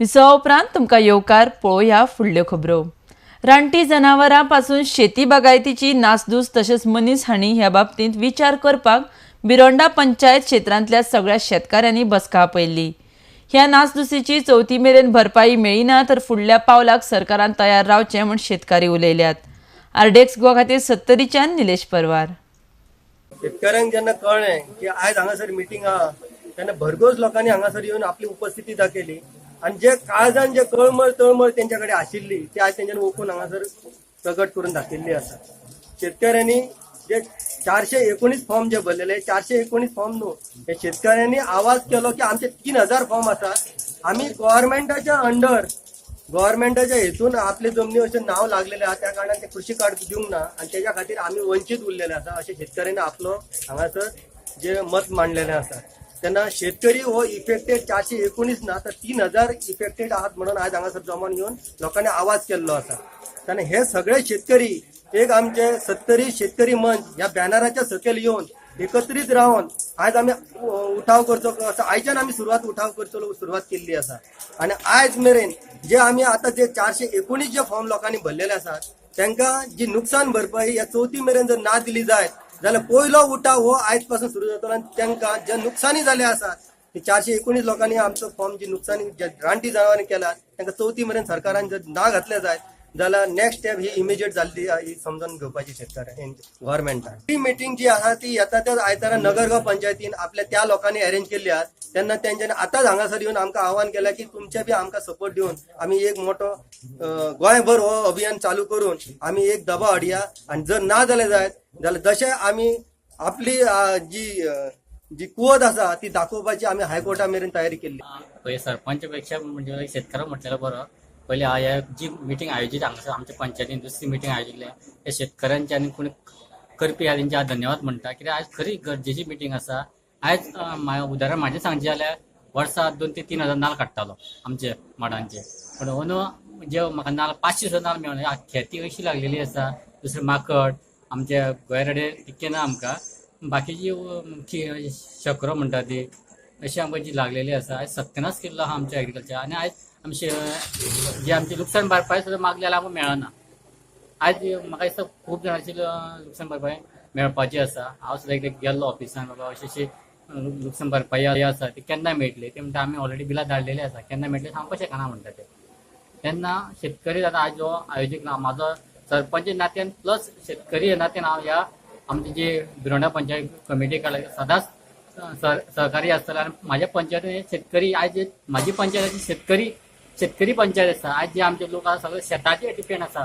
विसवा उपरांत तुमकां येवकार. पळोवया फुडल्यो खबरो. रानटी जनावरां पासून शेती बागायतीची नासधूस तशेंच मनीस हांणी ह्या बाबतींत विचार करपाक बिरोंडा पंचायत क्षेत्रांतल्या सगळ्या शेतकाऱ्यांनी बसका आपयल्ली. ह्या नासधुसीची चवथी मेरेन भरपाई मेळना तर फुडल्या पावलाक सरकारान तयार रावचें म्हूण शेतकारी उलयल्यात. आरडीएक्स गोवा खातीर सत्तरीच्यान निलेश परवार. शेतकऱ्यांक जेन्ना कळ्ळें की आयज हांगासर मिटींग आहा तेन्ना भरघोस लोकांनी हांगासर येवन आपली उपस्थिती दाखयली आनी जे काळजान जे कळमळ तळमळ तेंच्या कडेन आशिल्ली ती आयज तेंच्यांनी ओकून हांगासर प्रगट करून दाखयल्ली आसा. शेतकऱ्यांनी जे 419 फॉर्म जे भरलेले, 419 फॉर्म न्हू, हे शेतकऱ्यांनी आवाज केलो की आमचे 3000 फॉर्म आसा, आमी गव्हर्मेंटाच्या अंडर गव्हर्मेंटाच्या हेतून आपले जमनी अशें नांव लागलेलें आहा, त्या कारणान ते कृषी कार्ड दिवंक ना आनी तेज्या खातीर आमी वंचीत उरलेले आसा अशें शेतकऱ्यांनी आपलो हांगासर जे मत मांडलेलें आसा. तेन्ना शेतकरी हो इफेक्टेड 419 ना तर 3000 इफेक्टेड आहात म्हणून आयज हांगासर जमोन येवन लोकांनी आवाज केल्लो आसा. तेन्ना हे सगळे शेतकरी एक आमचे सत्तरी शेतकरी मंच ह्या बॅनराच्या सकयल येवन एकत्रीत रावन आयज आमी उठाव करचो असो आयच्यान आमी सुरवात उठाव करचो सुरवात केल्ली आसा. आनी आयज मेरेन जे आमी आतां जे 419 जे फॉर्म लोकांनी भरलेले आसात तांकां जी नुकसान भरपाई ह्या चवथी मेरेन जर ना दिली जायत जाल्यार पयलो उठाव हो आयज पासून सुरू जातलो आनी तांकां जे नुकसानी जाले आसात ती 419 लोकांनी आमचो फॉर्म जी नुकसानी जे रानटी जनावरांनी केला तांकां चवथी मेरेन सरकारान जर ना घातले जायत जाल्यार नेक्स्ट स्टेप ही इमिजिएट जाल्ली ही समजून घेवपाची शेतकऱ्यांनी गव्हर्मेंटान. ही मिटींग जी आसा ती येता त्या आयतारा नगरगांव पंचायतीन आपल्या त्या लोकांनी अरेंज केल्ली आसा. तेन्ना तेंच्यांनी आतांच हांगासर येवन आमकां आव्हान केलां की तुमचे बी आमकां सपोर्ट दिवन आमी एक मोठो गोंयभर हो अभियान चालू करून आमी एक दबाव हाडया आनी जर ना जालें जायत जाल्यार जशें आमी आपली जी जी कुवत आसा ती दाखोवपाची आमी हायकोर्टा मेरेन तयारी केल्ली. पळय सरपंच पेक्षा म्हणजे शेतकारां म्हटलेलं बरो. पयलीं ह्या जी मिटींग आयोजीत हांगासर आमच्या पंचायतीन दुसरी मिटींग आयोजिल्ली त्या शेतकऱ्यांचे आनी कोणी करपी आहा तेंचे हांव धन्यवाद म्हणटा. कित्याक आयज खरी गरजेची मिटींग आसा. आयज उदाहरण म्हाजें सांगचें जाल्यार वर्सा 2 ते 3 हजार नाल काडटालो आमचे माडांचे, पूण अंदू जे म्हाका नाल 500 सुद्दां नाल मेळना. खेती अशी लागलेली आसा, दुसरें माकड आमच्या गोंयरडे तितकें ना आमकां, बाकीची शकरो म्हणटा ती अशी आमकां जी लागलेली आसा. आयज सत्यानाश केल्लो आहा आमच्या एग्रीकल्चर. आनी आयज आमचे जे आमची लुकसाण भरपाय सुद्दां मागली जाल्यार आमकां मेळना. आयज म्हाका दिसता खूब जाणांची लुकसाण भरपाय मेळपाची आसा. हांव सुद्दां एकदां गेल्लो ऑफिसान, बाबा अशी अशी लुकसाण भरपाई आसा ती केन्ना मेळटली, ते म्हणटा आमी ऑलरेडी बिलां धाडलेली आसा, केन्ना मेळटली सांगपाक शकना म्हणटा ते. तेन्ना शेतकरी आतां आयज जो आयोजीक ना म्हाजो सरपंच नात्यान प्लस शेतकरी नात्यान हांव ह्या आमची जी बिरोंडा पंचायत कमिटी काडल्या सदांच सहकारी आसतले. आनी म्हाज्या पंचायतीन शेतकरी आयज म्हाजी पंचायत शेतकरी शेतकरी पंचायत आसा. आयज जे आमचे लोक आसा सगळे शेताचेर डिपेंड आसा.